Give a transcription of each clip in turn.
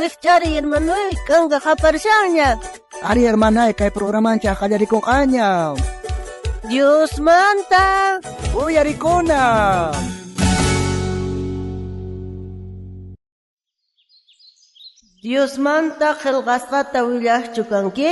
Rijch'ariy, hermanoy, k'anka qaparishanña. Ari, hermanay, kay programanchej qallarikonqaña. Diosmanta Uyarikuna. Diosmanta qhelqasqata willajchu kanki?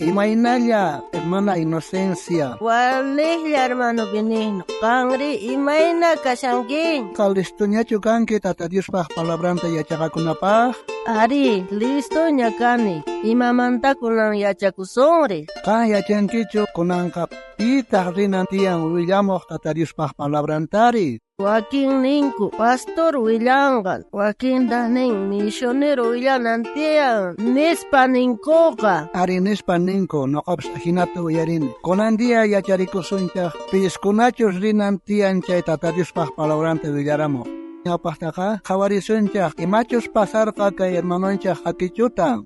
Imaynalla, hermana Inocencia. Walejlla, hermano Benigno. Qanri, imayna kashanki? Qa listoñachu kanki Tata Diospaj palabranta yachaqakunapaj? Ari, listoña kani. Imamanta kunan yachakusunri? Qan yachankichu kunanqa pitaq rinan tiyan willamuq Tata Diospaj palabrantari? Wakin ninku pastor willanqa, wakintaj nin misionero willanan tiyan, nispa ninkoqa. Ari nispa ninku, noqapis ajinata uyarini. Kunan día yacharikusunchaj piskunachus rinan tiyan chay Tata Diospaj palabranta willaramuq. Ñawpajtaqa qhawarisunchaj imachus pasarqa kay hermanonchaj Hakichuta.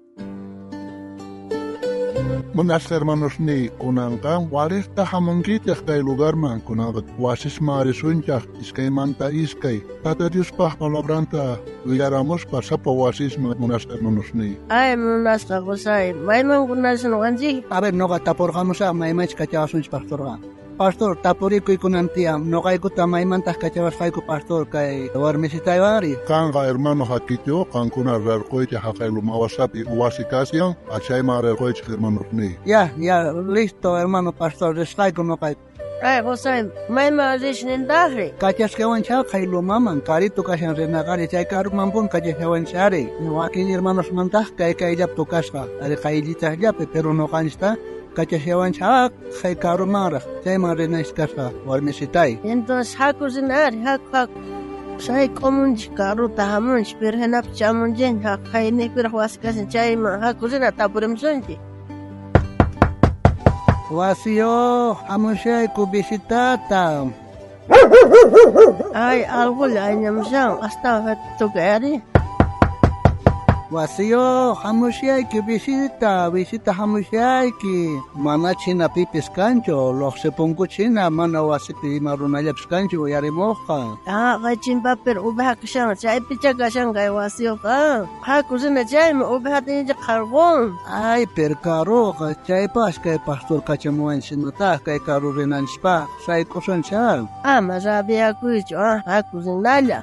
Munasqa hermanosniy, kunanqa walejta jamunkichej kay lugarman, kunanqa wasisman risunchaj iskaymanta iskay. Tata Diospaj palabranta willaramuspa sapa wasisman, munasqa hermanosniy. Ay, munasqa qosay, mayman kunashan noqanchik? A ver, noqa tapurqamusaj maymanchus kachawasunchis pastorqa. Pastor, tapurikuy kunan tiyan, noqaykuta maymantaj kachawasqayku pastor kay warmisitaywanri? Qanqa hermano Hakichu, qankuna rarquychej jaqay Lumawasapi wasi kashan, chayman rarquychej hermanosniy. Ya, ya, listo hermano pastor, risqayku noqayku. Ay, qosay, mayman rishnintajri? Kachasqawanchá qhay lumaman, karito kashan rinaqari, chay karumanpun kachashawanchari. Wakin hermanosmantaj kay kayllapi tocasqa, ari qayllitaqllapi, pero noqanchista kachashawanchá qhay karumanraj, chayman rinanchis kasqa warmisitay. Entonces, haku rina ari, haku, haku. Sayk'umunchik karuta hamunchik, pero hinapis chamunchikña haqayniypiraj wasi kashan chayman haku rina tapurimusunchik. Wasiyuq, hamushayku visitata. Ay, alqolla ayñamushan, astawan tukay ari. Wasiyuq, hamushayki visita, visita hamushayki. Mana china pipis kanchu, luqsipunku china, mana wasipi ima runallapis kanchu uyarimuqqa. Ah, kay chimpapir oveja kashan, chaypicha kashan kay wasiyuqqa. Haku rina chayman, ovejata incha qarqun. Ay, pero karuqa, chaypas kay pastor kachamuwanchis kay karu rinanchispaq, sayk'usunchá. Ama rabiakuychu, ah, haku rinalla.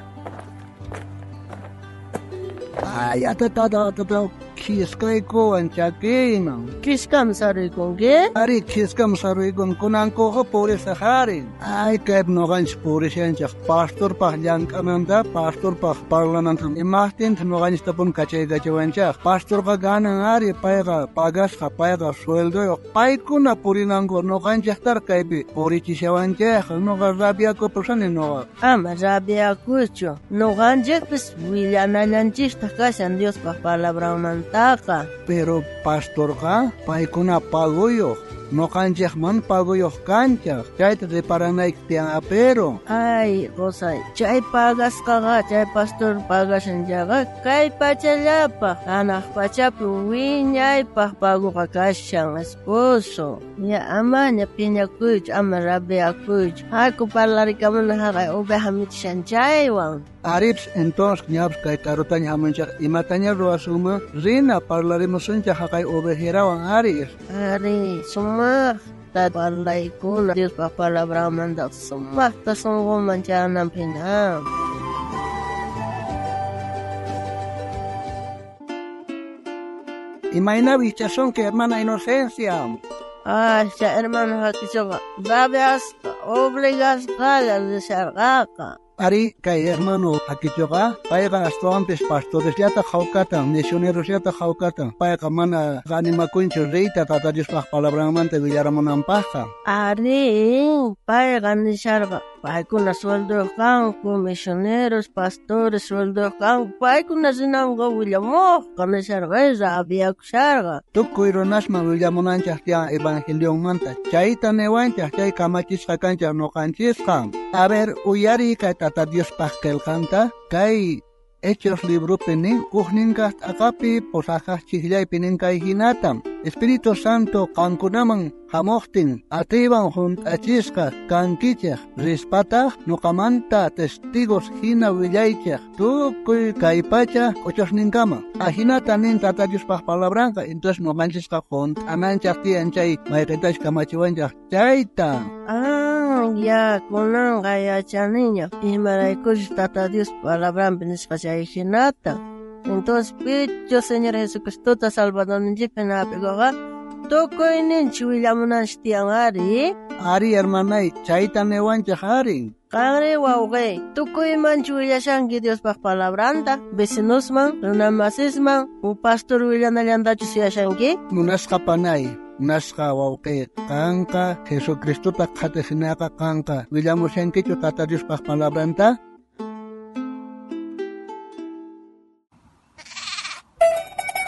Ay, atata, atata, khiskaykuwan chakiyman. Khiskam saruykunki? Ari, khiskam saruykun, kunankuqa purisaq ari. Ay, kaypi noqanchis purishanchej, pastorpaj llank'ananta, pastorpaj parlananta. Imajtintaq noqanchistapuni kachaykachiwanchaj. Pastorqa ganan ari, payqa pagasqa, payqa sueldoyuq. Paykuna purinanku noqanchejtar kaypi purichishawanchej. Noqa rabiakupusani noqa. Ama rabiakuychu. Noqanchejpis willanallanchistaq kashan Diospaj palabranmantaqa. Pero pastorqa paykuna pagoyuq, noqanchej mana pagoyuq kanchaj. Chayta reparanayki tiyan apero. Ay, qosay, chay pagasqaqa, chay pastor pagashan chayqa kay pachallapaj, hanaq pachapi wiñaypaj pagoqa kashan, esposo. Ya amaña phiñakuychu, ama rabiakuychu. Haku parlarikamuna haqay oveja michishan chaywan. Arips, entonces ñapis kay karutaña hamunchaj, imataña ruwasunman, rina parlarimusunchaj haqay ovejerawan ari. Ari, sumaqta parlaykuna Diospaj palabranmanta, sumaqta sunquman chayananpaq hina. Imayna wichasunki, hermana Inocencia? Ay, chay hermano Hakichuqa rabiasqa, obligasqalla risharqaqa. Ari, kay hermano Hakichuqa, payqa astawanpis pastoresllata qhawkatan, misionerosllata qhawkatan. Payqa mana animakunchu riyta Tata Diospaj palabranmanta willaramunanpajqa. Ari, payqa nisharqa, paykuna suelduyuq kanku, misioneros, pastores suelduyuq kanku, paykuna rinanku willamuqqa nisharqa, rabiakusharqa. Tukuy runasman willamunanchaj tiyan evangelionmanta, chayta niwanchaj, chay kamachisqa kanchaj noqanchisqa. A ver, uyariy kay Tata Diospaj qillqanta, kay Hechos libropi nin ujnin kaq t'aqapi posaqaq chijllaypi nin kay hinata. Espíritu Santo qankunaman hamuqtin atiywan junt'achisqa kankichej rispataq nuqamanta testigos hina willaychej tukuy kay pacha k'uchusninkama. Ajinata nin Tata Diospaj palabranqa. Entonces nuqanchisqa junt'ananchaj tiyan chay mayqintachus kamachiwanchaj chayta. Ah, ya kunanqa yachaniña imaraykuchus Tata Dios palabranpi nisqa chay hinata. Entonces pichus Señor Jesucristota Salvadorninchikpi hap'ikuqqa tukuyninchik willamunanchik tiyan ari. Ari hermanay, chayta niwanchej ari. Qanri wawqi, tukuymanchu willashanki Diospaj palabranta, vecinosman, runamasisman, u pastor willanallantachu suyashanki? Munasqa panay, munasqa wawqi, qanqa Jesucristota qhatijinaqa qanqa willamushankichu Tata Diospaj palabranta?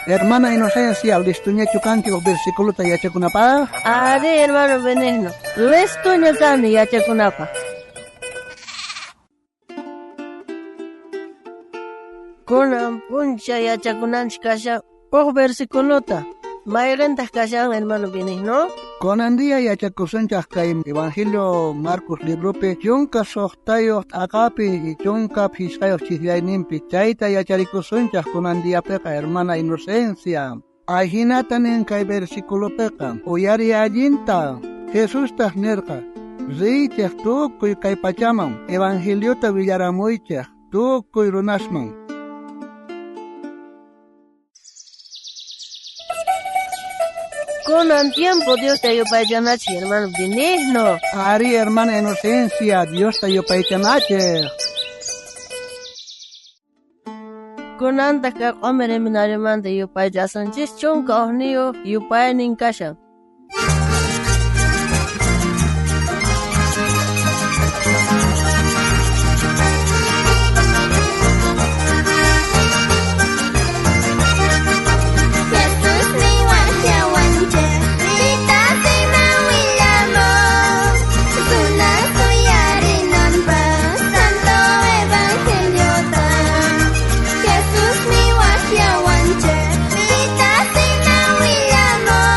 Hermana Inocencia, listuñachu kanki uj versículota yachakunapaj? Ari, hermano Benigno, listuña kani yachakunapaj. Kunan p'unchay yachakunanchik kashan uj versiculota. Mayqintaq kashan, hermano Benigno? Kunan día yachakusunchaj kay Evangelio Marcos libropi 16 t'aqapi y 15 chijllayninpi chayta yacharikusunchaj kunan diapiqa hermana Inocencia. Ajinata nin kay versiculopiqa uyari allinta. Jesustaq nirqa riychej tukuy kay pachaman Evangeliota willaramuychej tukuy runasman. Kunan tiempo Diosta yupaychanachej, hermano Benigno. Ari, hermana Inocencia, Diosta yupaychanachej. Kunantaq kay q'omer seminariomanta yupaychasunchis 11 yupaynin kashan. Jesús mi wajyawanchej, pita sima willamo.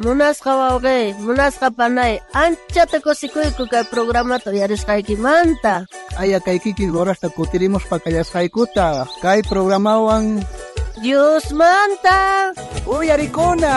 Munasqa wawqey, munasqa panay, anchata kusikuyku kay programata uyarisqaykimanta. Aya kay kikin horasta kutirimuspa kallasqaykuta kay programawan Diosmanta uyarikuna.